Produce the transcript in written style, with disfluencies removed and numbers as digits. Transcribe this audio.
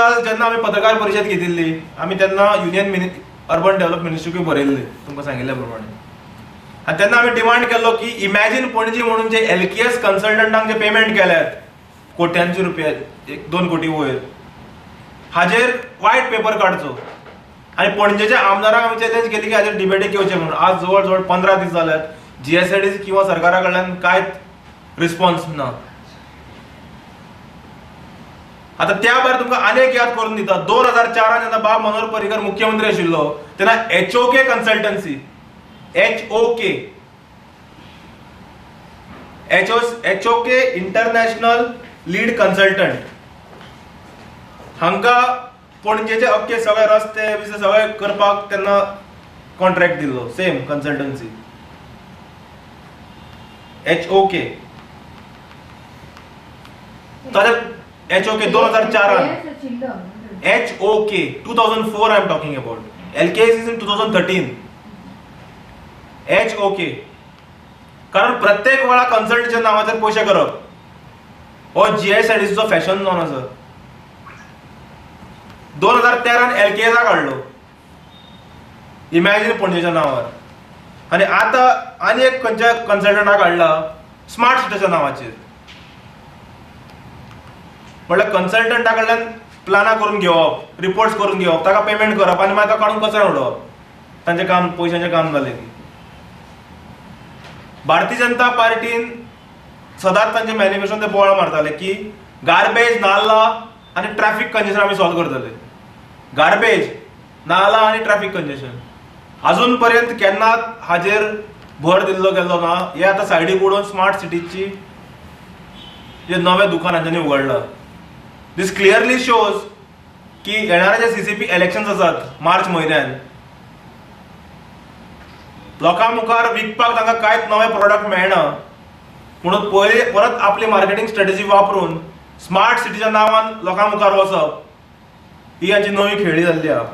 जेन्ना आमी पत्रकार परिशद घेतिल्ली आमी तेन्ना युनियन अर्बन डेव्हलप मिनिस्ट्रीकूय बरयल्ले तुमकां सांगिल्ल्या प्रमाणे, आनी तेन्ना आमी डिमांड केल्लो की इमॅजीन पणजी म्हणून जे एलकेएस कन्सल्टंटांक जे पेमेंट केल्यात कोट्यांचे रुपया, 1-2 कोटी वयर, हाजेर वायट पेपर काडचो. आनी पणजेच्या आमदारांक आमी चॅलेंज केली की हाजेर डिबेटीक येवचें म्हणून. आज जवळ जवळ 15 दीस जाल्यात जीएसआयडीसी किंवा सरकारा कडल्यान कांयच रिस्पॉन्स ना. आता त्या भायर तुमकां आनी एक याद करून दिता, 2004 जेन्ना बाब मनोहर पर्रीकर मुख्यमंत्री आशिल्लो तेन्ना HOK consultancy, HOK international lead consultant हांकां पणजेचे अख्खे सगळे रस्ते बिस्ते सगळे करपाक तेन्ना कॉन्ट्रॅक्ट दिल्लो, सेम कन्सल्टन्सी HOK. ताच्या HOK 2004 HOK 2004 I am talking about. LKS is in 2013. HOK. कारण प्रत्येक वेळा कन्सल्टच्या नावाचेर पयशे करप हो जीएसआयडीसीचो फॅशन जावन आसा. 2013 एलकेएसा काडलो इमॅजीन पणजेच्या नांवार, आनी आतां आनी एक खंयच्या कन्सल्टंटा काडला स्मार्ट सिटीच्या नांवाचेर. म्हळ्यार कन्सल्टंटा कडल्यान प्लानां करून घेवप, रिपोर्ट्स करून घेवप, ताका पेमेंट करप आनी मागीर ताका काडून कचऱ्यान उडोवप, तांचें काम पयशांचें काम जालें की. भारतीय जनता पार्टीन सदांच तांचे मॅनिफेस्टोन ते बोवाळ मारताले की गार्बेज, नाल्ला आनी ट्रॅफिक कंजेशन आमी सॉल्व करतले. गार्बेज, नाला आनी ट्रॅफिक कंजेशन अजून पर्यंत केन्नाच हाजेर भर दिल्लो गेल्लो ना. हे आतां सायडीक उडोवन स्मार्ट सिटीची जे नवें दुकान हांच्यांनी उगडलां. दीस क्लियरली शोज की येणारे जे सीसीपी इलेक्शन्स आसात मार्च म्हयन्यान, लोकां मुखार विकपाक तांकां कांयच नवें प्रोडक्ट मेळना म्हणून पयलीं परत आपली मार्केटिंग स्ट्रेटजी वापरून स्मार्ट सिटीच्या नांवान लोकां मुखार वचप ही हांची नवी खेळी जाल्ली आहा.